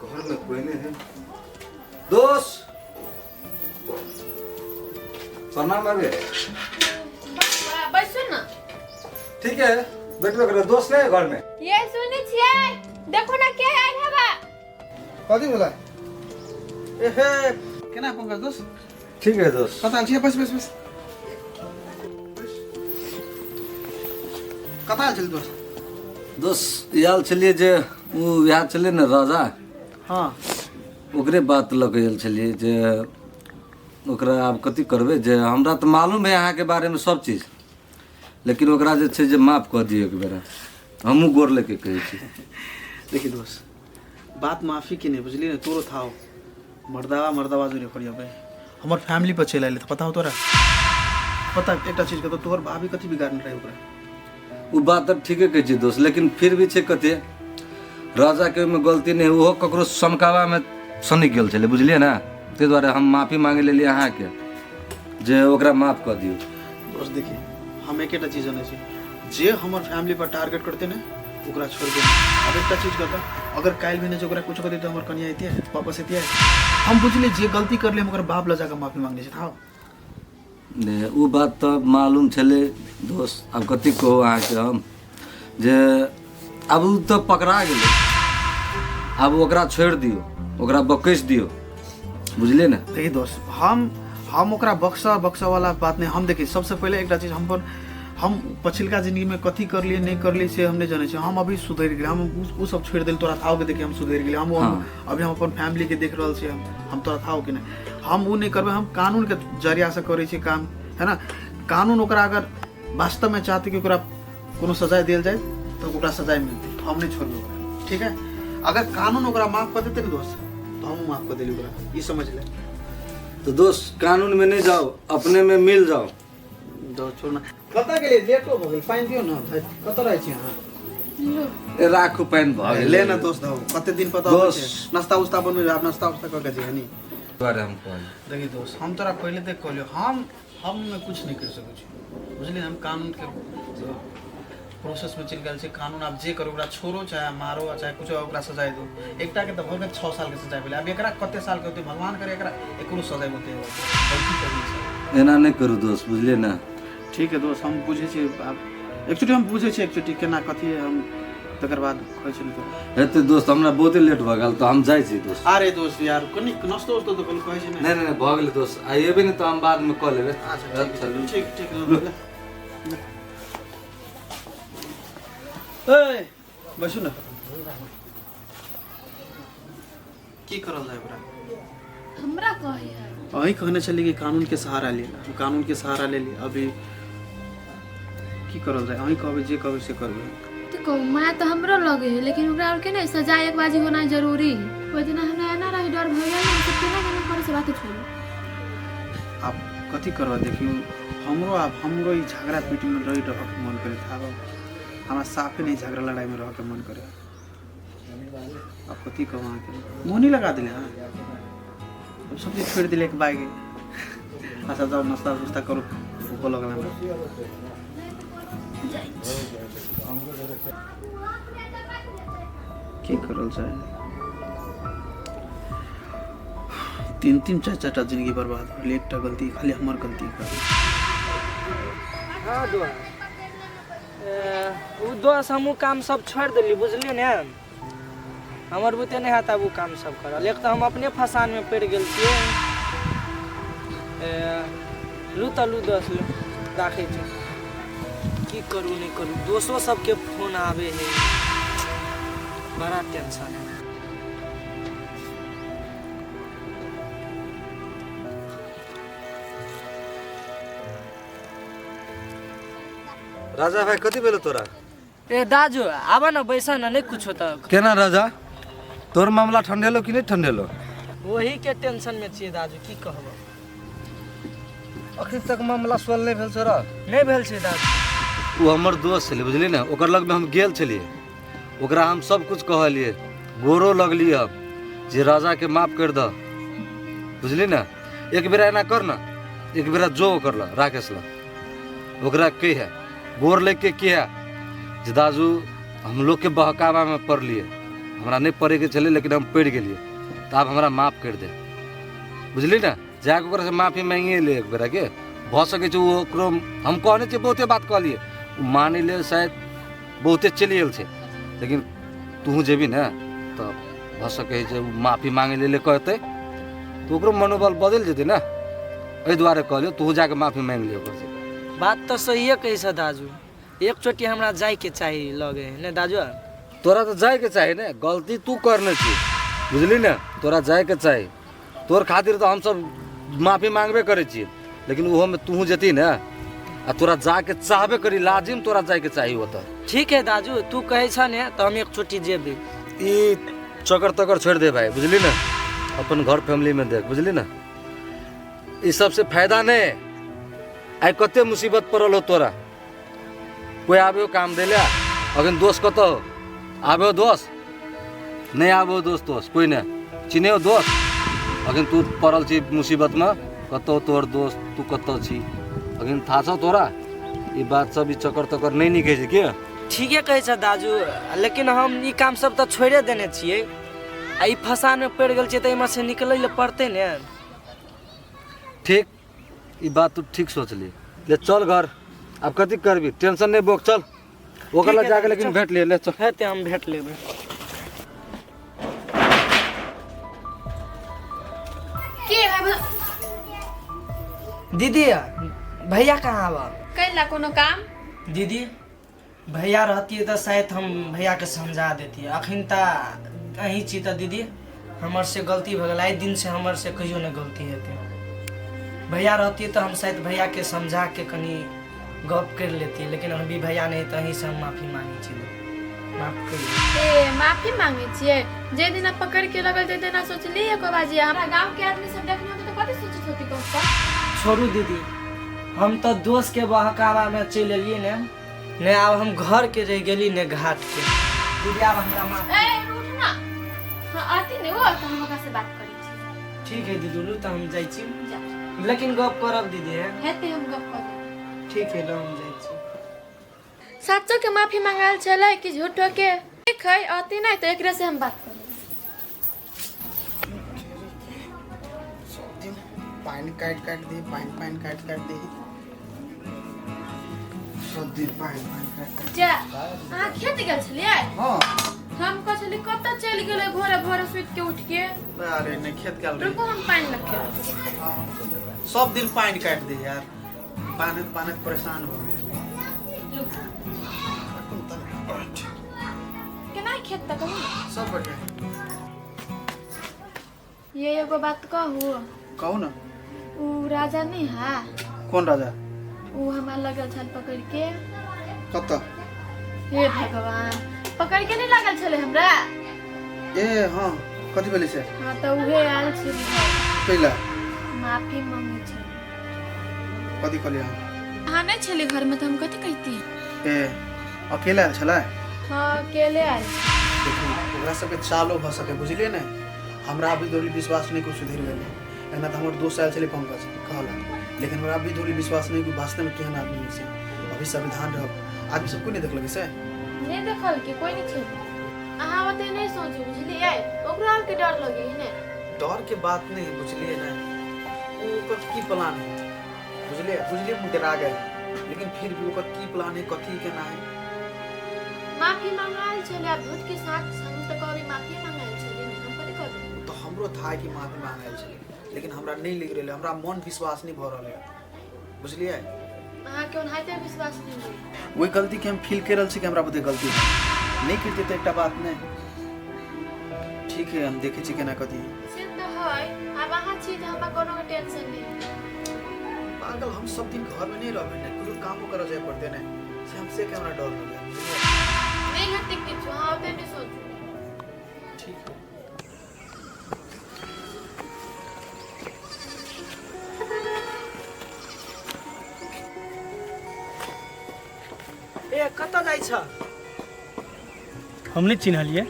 घर में कोई नहीं है। दोस्त, प्रणाम भाभी। बैसू ना। ठीक है, बैठबे करो। दोस्त नहीं है घर में? ये सुनै छियै, देखो ना के आयल हवा। कथी भेलै? एहे, केना पंकज दोस्त? ठीक है दोस्त। कतऽ आयल छियै? बस बस बस, कतऽ आयल छली दोस्त? दोस्त, आयल छलियै जे ओ इएह छलै ने राजा। ओकरे बात लऽ कऽ आयल छलियै जे ओकरा आब कथी करबै, जे हमरा तऽ मालूम है अहाँके बारेमे सब चीज, लेकिन ओकरा जे छै जे माफ कऽ दियौ एक बेरा, हमहूँ गोर लऽ कहै छी। देखी दोस्त, बात माफी के नहीं, बुझली ने? तोरो थाओ मर्दावा मर्दावा जुड़े फरियाबे हमर फैमिली पर चलि आयल, पता हो तोरा? पता एकटा चीज के तो तोहर भाभी कथी बिगाड़ने रहे ओकरा? ओ बात तऽ ठीके कहै छी दोस्त, लेकिन फिर भी छै कते राजाके ओहिमे गलती नहि, ओहो ककरो सनकावामे सनकि गेल छलै, बुझलियै ने? ताहि दुआरे हम माफी मांगे लेलियै अहाँके जे ओकरा माफ कऽ दियौ। दोस्त देखी, हम एकेटा चीज जनै छी, जे हमर फैमिली पर टारगेट करते ने ओकरा छोड़ दे। अब एकटा चीज कहता, अगर काल्हि भी नहि ओकरा कुछ कर तो हमर कनिया अइतियै, वापस अइतियै? हम बुझली जे गलती कर ले, हम ओकर बाप लऽ जाकर माफी मांगले छी था। नहि, ओ बात तऽ मालूम छलै दोस्त। आब कथी कहू अहाँके हम जे आब ओ तऽ पकड़ा गेलै, आब ओकरा छोड़ि दियौ, ओकरा बकसि दियौ, बुझलियै ने? देखी दोस्त, हम ओकरा बक्सा बक्सा वाला बात नहीं। हम देखी, सबसे पहिले एकटा चीज, हम पर हम पछिलका जिंदगी में कथी करलिए नहीं करलिए से हम नहीं जानै छी। हम अभी सुधरि गेलियै, हम उ सब छोड़ि देल। तोरा थाओ के देखी, हम सुधरि गेलियै। हम अभी हम अपन फैमिली के देख रहल छी। हम तोरा थाओ के नहीं, हम उ नहीं करबै। हम कानून के जरिया से करै छी काम, है ना? कानून ओकरा अगर वास्तव में चाहते कि ओकरा कोनो सजाय देल जाए तो ओकरा सजाय मिलते। हम नहीं छोड़बै ओकरा, ठीक है? अगर कानून ओकरा माफ कर देते ना दोस्त, तो हम माफ कर देली ओकरा, ई समझ ले। तो दोस्त, कानून में नहीं जाओ, अपने में मिल जाओ। दो छोड़ना, कतऽ गेलियै? लेटो भऽ गेल, पानि दियौ ने। कतऽ रहै छी अहाँ? ए, राखू, पानि भऽ गेलै। ले ने दोस्त, दहो कते दिन पता होबै दोस्त। छै। नाश्ता उस्ता बनबै, आब नाश्ता उस्ता कऽ के जइहे नी। दुआरे हम कहलियै। देखी दोस्त, हम तोरा पहिले देख कहलियौ, हम कुछ नहि करि सकै छी, बुझलियै? हम कानूनके प्रोसेसमे चलि गेल छै। कानून आब जे करू, ओकरा छोड़ो चाहे मारो चाहे कुछो, ओकरा सजाय दो। एकटाके तऽ भऽ गेल, 6 सालके सजाय भेलै। आब एकरा कते सालके होतै? भगवान करे एकरा एकरो सजाय होतै। गलती करने छै। एना नहि करू दोस्त, बुझलियै ने? ठीक है दोस्त, हम बुझै छियै। आब एक्चुअली हम बुझै छियै एक्चुअली केना कथी हम तकर बाद कहै छी ने तऽ। हेतै दोस्त, हमरा बहुते लेट भऽ गेल, तऽ हम जाइ छी दोस्त। अरे दोस्त यार, कनि नाश्तो उस्तो तऽ कहै छै ने। नहि नहि नहि, भऽ गेलै दोस्त। आ एबै ने तऽ हम बादमे कऽ लेबै। अच्छा, ठीक। चलू। ठीक ठीक, ले। ए बैसू ने, की करल जाय ओकरा? हमरा कहै है? अहीं कहने छली कि कानून के सहारा ले। हम कानून के सहारा ले ली, अभी की करल जाय? अहीं कहबै, जे कहबै से करबै। तो कहू, माया तऽ हमरो लगे है, लेकिन ओकरा आरके ने सजा एक बाजी होना जरूरी है। ओहि दिना हमरा एना रहे डर भऽ गेल ने, सब केना केना करे से बात छोड़ू। आब कथी करबा? देखियौ, हमरो आब हमरो ई झगड़ा पीटीमे रहि रहके मन करे था। हमरा साफे नहीं झगड़ा लड़ाईमे रहके मन करे। आब कथी कहू अहाँके? मोनी लगा दिले। हाँ, अब सब चीज छोड़ि दिले के बाइक। अच्छा जाउ, नाश्ता उस्ता करू, भूखो लगल हमरा। जाइ छी। की करल जाय? तीन तीन चारि चारिटा जिंदगी बर्बाद भेल एकटा गलती, खाली हमर गलती कर। हाँ दोस्त, ओ दोस्त, हमहूँ काम सब छोड़ि देली, बुझलियै ने? हमर बुते नहि हैत आब ओ काम सब करल। एक तऽ हम अपने फसानमे पड़ि गेल छियै। लू तऽ लू दोस्त, लू, राखै छी। की करू नहि करू? दोस्तो सबके फोन आबै है, बड़ा टेंशन है। राजा भाई, कथी भेलो तोरा? ए दाजू, आब न, बैस न। नहि कुछो तऽ। केना राजा, तोर मामला ठंडेलो कि नहि ठंडेलो? वही के टेंशन में छियै दाजू, की कहब। अखन तक मामला सोल्व नहि भेल छौ? नहि भेल छै दाजू। ओ हमर दोस्त छलै, बुझलियै ने? ओकर लगमे हम गेल छलियै, ओकरा हम सब कुछ कहलियै, गोरो लगलियै हम जे राजाके माफ करि दह, बुझली ने? एक बेरा एना कर ने, एक बेरा जो ओकर लग, राकेश लग, ओकरा कहे गोर लग के किया जे दाजू, हम लोग के बहकावा में पड़लिए। हमरा नहि पड़ैके छलै लेकिन हम पड़ि गेलियै तऽ आब हमरा माफ करि दे बुझली ने जाके ओकरासँ माफी माँगिए ले एक बेराके भऽ सकै छै ओ ओकरो हम कहने छियै बहुते बात कहलियै ओ मानै ले शायद बहुते चलि गेल छै लेकिन तूहूँ जेबही ने तऽ भऽ सकै छै ओ माफी माँगै लेल कहतै तऽ ओकरो मनोबल बदलि जेतै ने एहि दुआरे कहलियौ तूहूँ जाके माफी माँगि ले ओकरसँ। बात तऽ सहिए कहै छ दाजू, एक चोटी हमरा जाइके चाही लगे ने दाजू। तोरा तऽ जाइके चाही ने, गलती तू करने छी बुझली ने, तोरा जाइके चाही। तोर खातिर तऽ हमसब माफी मांगबे करै छियै, लेकिन ओहोमे तूहूँ जेती ने आ तोरा जाके चाहबे करी, लाजिम तोरा जाइके चाही ओतऽ। ठीक है दाजू, तू कहै छ ने तऽ हम एक चोटी जेबै। ई चकर तकर छोड़ि दे भाई बुझली ने, अपन घर फैमिलीमे देख बुझली ने, ई सबसे फायदा नहि। आइ कते मुसीबत पड़ल हो तोरा, कोई आबे काम दे ले, अखन दोस्त कतऽ हो, आबे हो दोस्त नहि आबे हो दोस्त, दोस्त कोई नहि चिन्हे हो दोस्त, अखन तू पड़ल छी मुसीबतमे, कतऽ तोहर दोस्त, तू कतऽ छी अखन थाह छौ तोरा? ई बात सब ई चक्कर तक्कर नहि नीक होइ छै के। ठीके कहै छ दाजू, लेकिन हम ई काम सब तऽ छोड़े देने छियै आ ई फसानमे पड़ि गेल छियै तऽ एहिमे से निकलै लए पड़तै ने। ठीक ई बात तू ठीक सोचली, ले चल घर, आब कथी करबी, टेंशन नहीं बोक, चल ओकर ठीक लग है, जाके लेकिन चल। भेट ले, ले चल। हेतै हम भेट लेबै। के है दीदी भैया कहाँ आवा? कैला कोनो काम? दीदी भैया रहती तऽ शायद हम भैयाके समझा देती, अखन तऽ अहीं छी तऽ दीदी हमर से गलती भऽ गेल, आइ दिन से हमर से कहियो नहि गलती हेतै। भैया रहती तऽ हम शायद भैयाके समझा के कनि गप करि लेती, लेकिन अभी भैया नहि तऽ अहीं से हम माफी मांगै छी, माफ करि दियौ। ए माफी मांगे छियै? जे दिना पकड़ के लगल जे दिना सोचली एको बाजी हमरा गांव के आदमी सब देखने होते तऽ कथी सोचैत होती कहू तऽ? छोड़ू दीदी, हम तऽ दोस्त के बहकावामे चलि एलियै ने, ने आब हम घर के रहि गेली ने घाट के। दीदी आब हमरा माफ। ए उठ ना, हाँ आती ने वो तऽ हम ओकरा से बात करै छी। ठीक है दीदी, लू तऽ हम जाइ छी। जा। लेकिन गप करब दीदी है? हेतै, हम गप करब। ठीक है, लो हम जाइ छी। सच्चो के माफी मांगल छलै कि झूठो के? ठीक है, आती नहीं तो एकरे से हम बात करब। सब दिन पानि काटि काटि दे, पानि पानि काटि काटि दे, सब दिन पानि पानि काटि काटि। जा अहाँ खेत गेल छलियै? हाँ। हम कहै छलियै कतऽ चलि गेलै भोरे भोरे सुति के उठ के। अरे नहि, खेत गेल रही। रुकू हम पानि लऽ हाँ। सब दिन पानि काटि दे यार, पानि पानि परेशान हो गेल। केना खेत तऽ कहू ने? सब बढ़िया। ये एगो बात कहू? कहू ने। उ राजा नहीं है? कौन राजा? उ हमरा लगल छल पकड़ के। कतऽ? हे भगवान, पकड़ के नहीं लागल छलै हमरा। ए हाँ, कथी भेलै से? हाँ तऽ उहे आयल छलै। कैला? माफी मांगे छलै। कथी कहलियै अहाँ? अहाँ नहीं छलै घर में तऽ हम कथी कहती। ए अकेला आयल छलै? हाँ अकेले आयल छलै। देखू ओकरा सबके चालो भऽ सके बुझलियै ने, हमरा अभी धरि विश्वास नहि कि सुधरि गेलै। एना तऽ हमर दोस्त आयल छलै पंकज कहलक, लेकिन हमरा अभी धरि विश्वास नहि कि वास्तवमे केहन आदमी है से। अभी सावधान रहब। आदमी सब कोइ नहि देखलकै से? नहीं देखल के कोई नहीं छलै। अहाँ ओते नहीं सोचू बुझलियै, ओकरो आर के डर लगे है ने। डर के बात नहीं बुझलियै ने, ओ ओकर की प्लान है बुझलियै, बुझलियै हम डरा गेल, लेकिन फिर भी ओकर की प्लान है, कथी केना है। माफी मांगल छलै आब झूठ के साथ हम तऽ कहबै माफी मांगल छलै ने, हम कथी कहबै। तऽ हमरो था कि माफी मांगल छलै, लेकिन हमरा नहि लगि रहलै, हमरा मन विश्वास नहि भऽ रहल है बुझलियै। अहाँके ओनाहिते विश्वास नहि होई। ओहि गलतीके हम फील करि रहल छी कि हमरा बुते गलती है, नहि करतै तऽ एकटा बात नहि। ठीक है, हम देखै छी केना कथी। से तऽ है, आब अहाँ छी तऽ हमरा कोनो टेंशन नहीं। पागल, हम सब दिन घरमे नहि रहबै ने, कुछो कामो करऽ जाय पड़तै ने, से हम से के हमरा डर लगैए बुझलियै। नहीं हेतै किछु, अहाँ ओते नहि सोचू। ठीक है। ए कतऽ जाइ छ? हम नहि चिन्हलियै।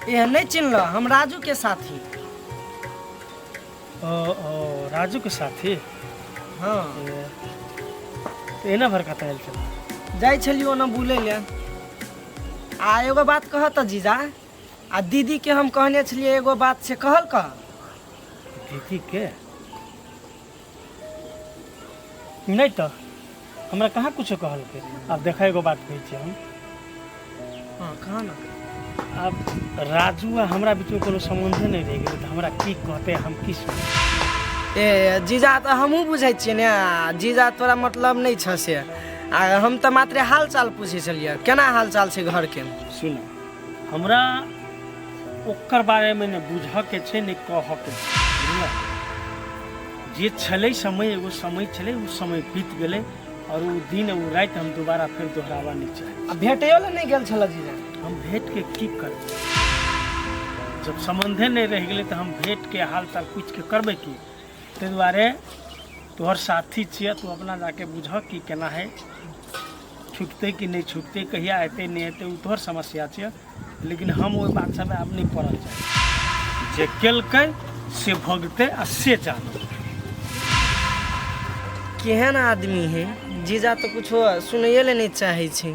ए नहि चिन्हल? हम राजू के साथी। ओ ओ राजू के साथी? हाँ। ए, तऽ एना भर कतऽ आयल छल? जाइ छलियै ओना बुलै लए। आ एगो बात कह तऽ जीजा। आ दीदीके हम कहने छलियै एगो बात से कहल कह दीदीके नहि तऽ हमरा कहाँ कुछो कहलकै आब देखा एगो बात कहै छियै हम हँ कह ने आब राजू आ हमरा बीचमे कोनो सम्बन्धे नहि रहि गेलै तऽ हमरा की कहतै हम की सुनबै ए जीजा तऽ हमहूँ बुझै छियै ने आ जीजा तोरा मतलब नहि छह से आ हम तऽ मात्र हाल चाल पूछै छलियै केना हाल चाल छै घरके सुन हमरा ओकर बारेमे ने बुझऽके छै ने कहऽके छै बुझलह जे छलै समय एगो समय छलै ओ समय बीत गेलै आओर ओ दिन ओ राति हम दोबारा फेर दोहराबऽ नहि चाहै आ भेटैयो लए नहि गेल छलऽ जीजा हम भेंटके की करबै जब सम्बन्धे नहि रहि गेलै तऽ हम भेंटके हाल चाल पूछिके करबै की ताहि दुआरे तोहर साथी छियै तू अपना जाके बुझह कि केना है छुटतै कि नहि छुटतै कहिया एतै नहि एतै ओ तोहर समस्या छियै लेकिन हम ओहि बात सबमे आब नहि पड़ल चाहै जे केलकै से भोगतै आ से जानतै केहन आदमी है जीजा तऽ कुछो सुनैए लए नहि चाहै छै